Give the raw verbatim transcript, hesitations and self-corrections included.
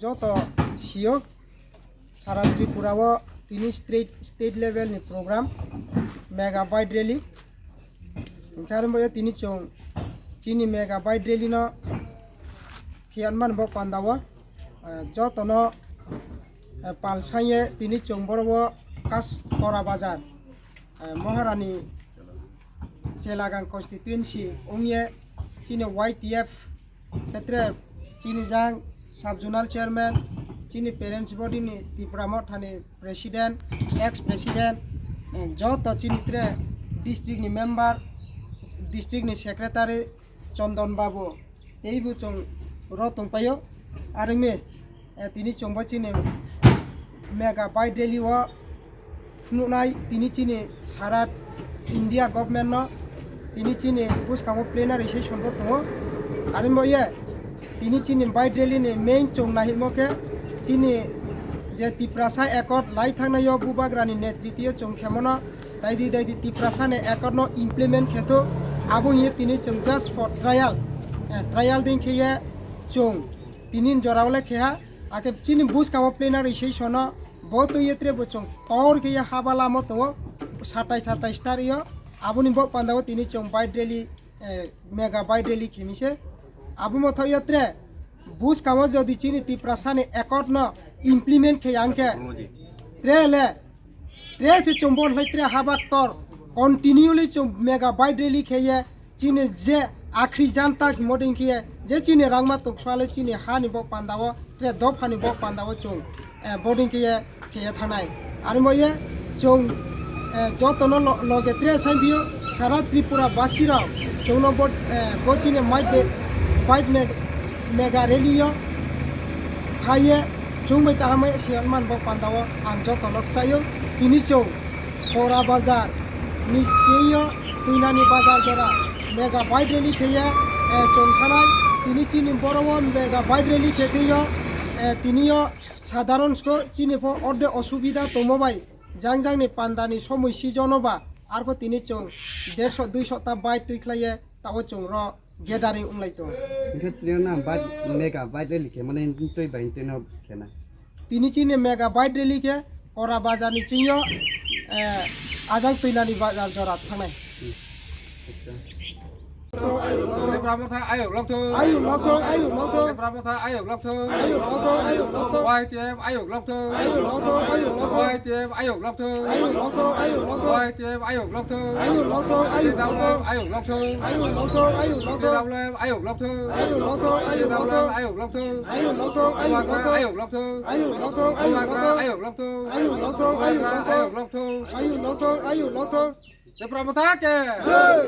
Joto sio, sara Tripura o tini state, state level ni program, mega bike rally. Hwnkhe aro bo tini chwng chini mega bike rally no phiyan man bo panda o, eh, joto no, eh, pal sanye tini chwng boro o kas Kora Bazar, eh, Maharani Chelagang constituency wngye chini Y T F khetre chini jang sub zonal chairman, chini parents body ni Tipra Mothani president, ex president, eh, joto chini tre district ni member, district ni secretary Chondon Babu, teibo chwng ro tongpaio. Arwngmi, eh, tini chwngbo chini mega bike rally o phunuknai, tini chini sara India government no tini chini bwskango plenary session bo tongo. Arwngbo ye tini chini bike rally ni main chwng nahimo khe chini je Tiprasa Accord lai thangnaio Bubagrani netritio chwng khemono daidi daidi Tiprasani Accord no implement kheto, abo hiye tini chwng just for trial, eh, trial din kheye chwng tini jorao le kheha, akhe chini bwskango plenary session o bo twi ye tre bo chwng tor kheye haba lamo tongo satai satai star yo, aboni bo pandao tini chwng bike rally, eh, mega bike rally khemi se. Abo motho yatre bwskango jodi chini Tiprasani Accord no implement khe yang khe, tre le, tre se chumbo lai tre habak tor, continually chum mega bike rally khe ye, chini je akhri janta moding khe ye, je chini rangma tukswale chini hani bo pandao, tre dophani bo pandao chung, eh, boding khe ye, khe ye thanai. Armo ye chung, eh, jotono lo-, loge tre sai biyo sara Tripura basirok chungno bo, eh, bo chini mai be-, bike me-, mega rally yo phai ye chung bai tahamai siyan man bo pandao ang jotono ksayo. Tini chung Kora Bazar ni singyo Tuinani Bazar jora mega bike rally khe ye, eh, chung thanai. Tini chini boro o mega bike rally khe twi yo, eh, tini yo Sadharon sko chini pho orde osubida tongmo bai jang jang ni panda ni somoi season o ba arpho tini chwng derso duiso ta bike twi khlai ye tao chwng ro gathering wng lai tongo. Hwnkhe tini na bike mega bike rally khe mani twi bai twi no khe na. Tini chini mega bike rally khe Kora Bazar ni chingyo, eh, ajang Tuinani Bazar jora thangnai. Tipra Motha ayuk lokthung. Ayuk lokthung, ayuk lokthung. Tipra Motha ayuk lokthung. Ayuk lokthung, ayuk lokthung. Y T F ayuk lokthung. Ayuk lokthung, ayuk lokthung. Y T F ayuk lokthung. Ayuk lokthung, ayuk lokthung. Y T F ayuk lokthung. Ayuk lokthung, ayuk lokthung. Ayuk lokthung. Ayuk lokthung, ayuk lokthung. T W F ayuk lokthung. Ayuk lokthung, ayuk lokthung. T W F ayuk lokthung. Ayuk lokthung, ayuk lokthung. Ayuk lokthung, ayuk lokthung. Ayuk lokthung, ayuk lokthung. Ayuk lokthung, ayuk lokthung. Ayuk lokthung, ayuk lokthung. Tipra Motha ke. Jai.